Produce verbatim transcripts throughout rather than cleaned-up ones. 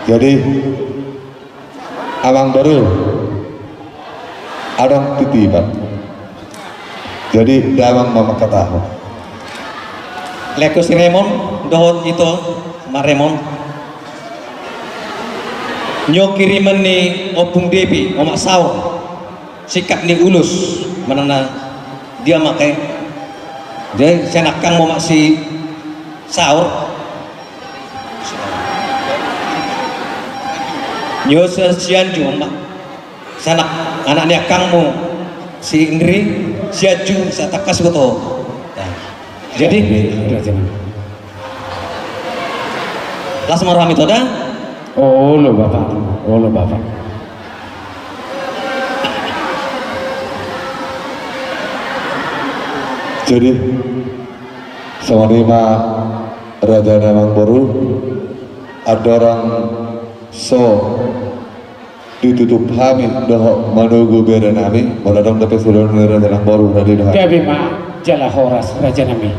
Jadi, amangboru, adong titipan. Jadi, damang ma mangkatahon. Lehon si Remon, dohot ito, Maremon. Nyo kiriman ni Ompung Devi, Omak Saur. Singkat ni ulos, manang na dia make. Jadi, sian angkangmu, Omak, si Saur. Nyo sa-, sian Juma. Sanak, anak ni angkangmu si Indri, sian Ju, sa tangkas boto. Nah. Jadi, las ma roham, ito da. Olo, Bapak. Olo, Bapak. Jadi, songon i ma raja ni amangboru, andorang so ditutup hami dohot manogu bere nami, molo adong dope sude ni raja ni amangboru, raja dohot. Gabe ma jala horas, raja nami.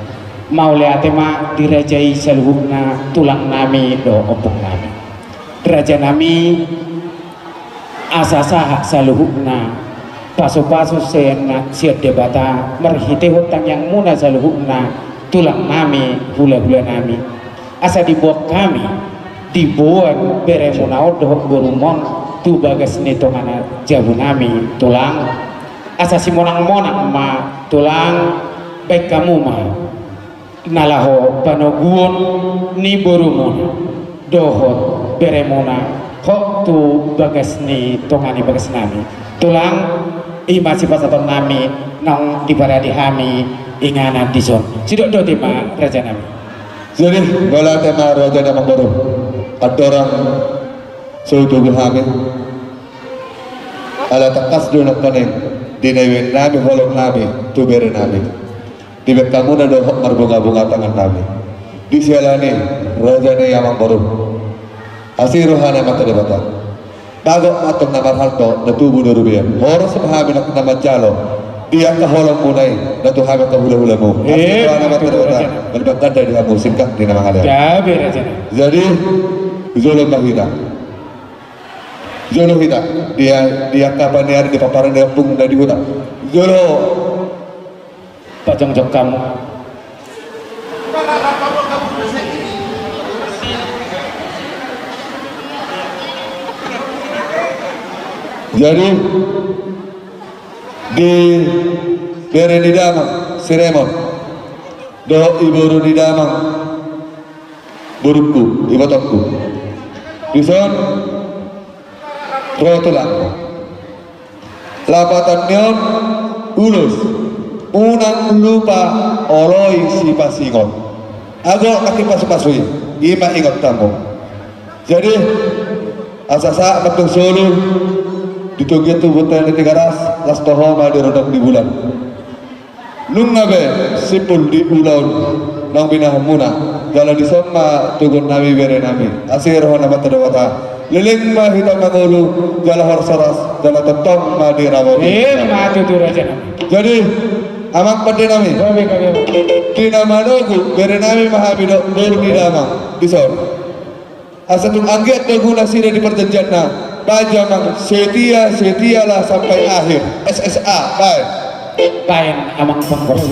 Mauliate ma dirajai saluhutna tulang nami dohot ompung nami. Raja nami, asa sahat saluhutna pasupasu sian, sian Debata, marhitehon tangiangmuna saluhutna tulang nami, hulahula nami. Asa diboan hami, diboan beremuna on dohot borumuna on tu bagas ni tonga na jabu nami, tulang. Asa simonangmonang ma, tulang, baen hamu ma na laho panoguon ni borumuna dohot beremuna hot tu bagas ni tonga ni bagas nami. Tulang, i ma sipasahaton nami naung diparade hami inganan dison. Sidok dohot i ma, raja nami. Jadi, mauliate ma raja ni amangboru. Andorang so ditugu hami, ala tangkas do nangkaning dinewen nami holong nami tu bere nami. Dibaen hamuna dohot marbungabunga tangan nami. Di siala ni i, raja ni amangboru, asi roha ni Amanta Debata. Bagot ma antong na marhalto, na tubu na rubean. Horas ma hami na manjalo di angka holongmuna i, na tu hami angka hulahulamu. Asi roha ni Amanta Debata, marlipat ganda di hamu, singkat ni na mangalean. Jadi, jolo ma hita. Jolo hita di, di angka paniar, di paparan, di ompung na di huta. Jolo. Pajongjong hamu. Jadi, di bere ni damang si Remon dohot iboru ni damang borungku, ibotongku. Dison ro tulang. Lapatan ni on ulos, unang lupa oloi sipasingot. Ago angka pasupasu i, i ma ingot hamu. Jadi, asa sahat ma antong solu di togu i, tu bontean ni Tigaras, laos toho ma di rondang ni bulan. Nunga be simpul di ulaon naung binahenmuna, jala dison ma toguon nami bere nami. Asi roha ni Amanta Debata, leleng ma hita mangolu, jala horas-horas, jala tongtong ma di ramoti. Ima tutu, raja nami. Jadi, amang pande nami, di na manogu bere nami ma hami dohot boru ni damang dison. Asa tung anggiat do guna sida di parjanjianna, baen ma, setia, setialah sampai akhir. S S A, baen. Baen, amang pangkos.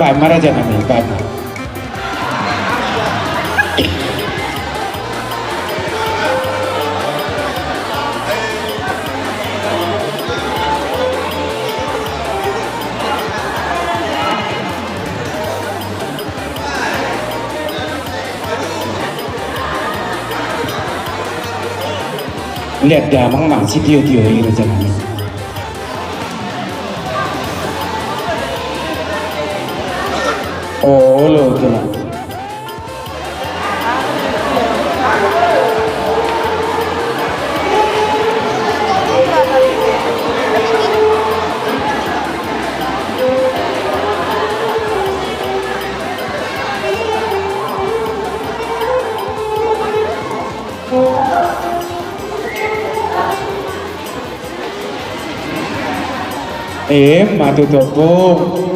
Ai ma raja nami, bahen ma. Lihat damang ma sitio-tio i raja nami. Olo, tulang. Emma tutu, Ompung.